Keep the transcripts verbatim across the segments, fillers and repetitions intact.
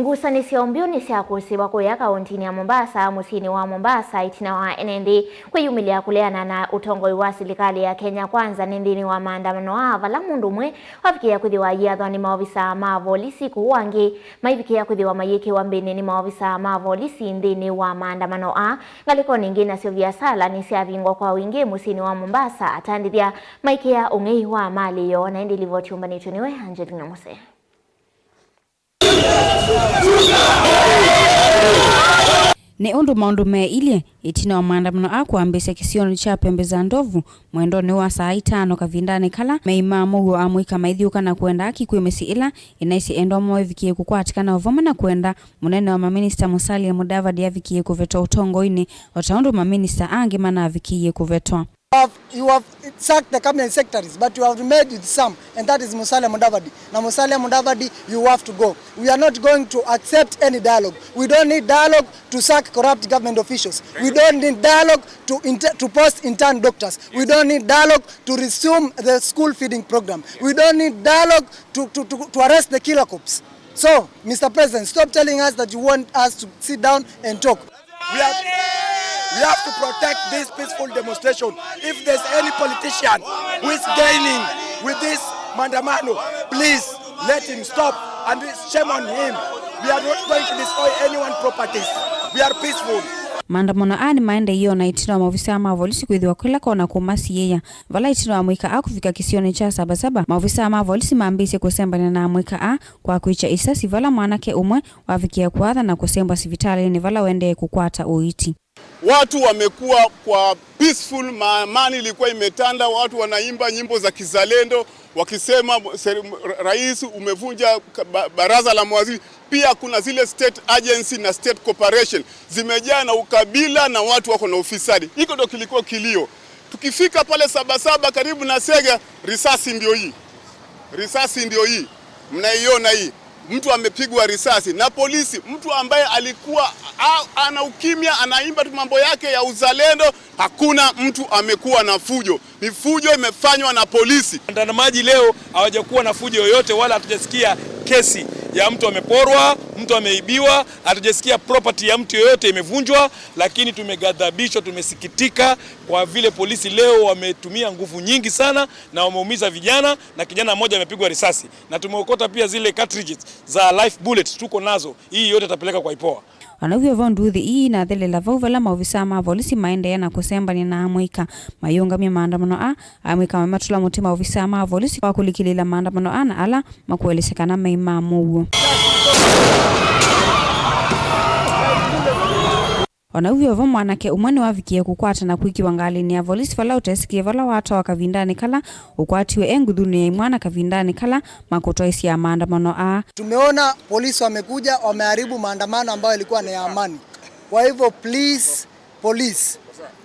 Ngusanĩsyo mbyũ nĩsyakũsĩĩwa kũya kaũntinĩ ya Mombasa, mũsyĩnĩ wa Mombasa, ĩtina wa ene nthĩ kwĩyumĩlya kũleana na ũtongoi wa silikalĩ ya Kenya Kwanza nĩ nthĩnĩ wa maandamano aa, vala mũndũ ũmwe wavikĩĩa kwĩthĩwa aiathwa nĩ maovisa ma volisi, kũu angĩ maivikĩĩa kwĩthĩwa mayĩkĩwa mbĩnĩ nĩ maovisa ma volisi nthĩnĩ wa maandamano aa. Ngalĩkonĩ ingĩ nasyo viasala nĩsyavingwa kwa wingĩ mũsyĩnĩ wa Mombasa, atandĩthya maikĩa ũng'ei wa malĩ yoo. Na ĩndĩ livoti yũmbanĩtw'e nĩwe Angelina Mose. Nĩ ũndũ maũndũ meeilyĩ, ĩtina wa maandamano aa kwambĩĩsya kĩsionĩ kya Pembe za Ndovu, mwendonĩ wa saa itano kavindanĩ kala mei ma mũuo amũika maithyũũka na kwenda haki kwĩ mĩsyĩ ĩla ĩnaisye endwa moo ĩvikĩĩe kũkwatĩkana, o vamwe na kwenda mũnene wa maminista Musalia Mudavadi avikĩĩe kũvetwa ũtongoinĩ, o ta ũndũ maminista angĩ manavikĩĩe kũvetwa. You have, you have sacked the cabinet secretaries, but you have remained with some, and that is Musalia Mudavadi. Na Musalia Mudavadi, you have to go. We are not going to accept any dialogue. We don't need dialogue to sack corrupt government officials. We don't need dialogue to inter-, to post intern doctors. We don't need dialogue to resume the school feeding program. We don't need dialogue to, to, to, to arrest the killer cops. So, Mister President, stop telling us that you want us to sit down and talk. We have, we have to protect this peaceful demonstration. If there's any politician who is gaining with this maandamano, please let him stop, and shame on him. We are not going to destroy anyone's properties. We are peaceful. Maandamano aa nĩmaendeeie o na ĩtina wa maovisa ma volisi kwĩthĩwa kĩla kona kũmasiĩĩa. Vala ĩtina wa amũika aa kũvika kĩsionĩ kya Sabasaba, maovisa ma volisi mambĩĩsye kũsembany'a na amũika aa kwa kwĩkya isasi, vala mwanake ũmwe wavikĩĩa kũatha na kũsembwa sivitalĩnĩ vala ũendee kũkwata ũiiti. Watu wamekuwa kwa peaceful, ma-, amani ilikuwa imetanda, watu wanaimba nyimbo za kizalendo wakisema, "Seri-, rais umevunja ka-, ba-, baraza la mawaziri." Pia kuna zile state agency na state corporation zimejaa na ukabila na watu wako na ufisadi. Hiko ndo kilikuwa kilio. Tukifika pale Sabasaba karibu na Sega, risasi ndio hii. Risasi ndio hii. Mnaiona hii. Mtu amepigwa risasi na polisi, mtu ambaye alikuwa a-, ana ukimya, anaimba tu mambo yake ya uzalendo. Hakuna mtu amekuwa na fujo. Ni fujo imefanywa na polisi. Waandamanaji leo hawajakuwa na fujo yoyote, wala hatujasikia kesi ya mtu ameporwa, mtu ameibiwa, hatujasikia property ya mtu yoyote imevunjwa, lakini tumeghadhabishwa, tumesikitika kwa vile polisi leo wametumia nguvu nyingi sana na wameumiza vijana, na kijana mmoja amepigwa risasi. Na tumeokota pia zile cartridges za live bullet, tuko nazo. Hii yote tutapeleka kwa IPOA. O na w'o vo, nduthi ii inathelela vau vala maovisa ma volisi maendeea na kũsembany'a na amũika mayĩũngamya maandamano aa. Amũika mamatũla mũtĩ maovisa ma volisi kwa kũlikĩlĩĩla maandamano aa na ala makũelesya kana mei ma mũuo. O na w'o vo, mwanake ũmwe nĩwavikie kũkwata na kwĩkĩwa ngalĩnĩ ya volisi vala ũtesĩkĩe vala watwawa kavindanĩ kala ũkwatiwe e nguthunĩ ya imwana kavindanĩ kala makũtwaisye maandamano aa. Tumeona polisi wamekuja, wameharibu maandamano ambayo yalikuwa ni ya amani. Kwa hivyo, please, police,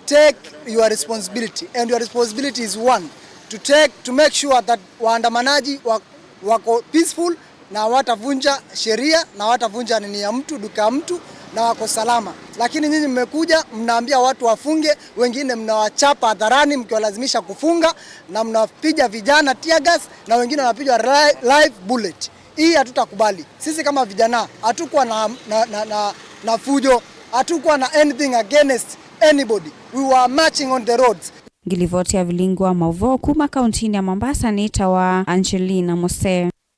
take your responsibility, and your responsibility is one, to take, to make sure that waandamanaji wa-, wako peaceful na hawatavunja sheria na hawatavunja nini ya mtu, duka ya mtu, na wako salama. Lakini nyinyi mmekuja, mnaambia watu wafunge, wengine mnawachapa hadharani mkiwalazimisha kufunga, na mnapiga vijana tear gas, na wengine wanapigwa li-, live bullet. Hii hatutakubali. Sisi kama vijana, hatukuwa na, na, na, na, na fujo, hatukuwa na anything against anybody. We were marching on the roads. Ngilivoti ya vilingi wa mauvoo kuma kauntinĩ ya Mombasa nĩtawa Angelina Mose.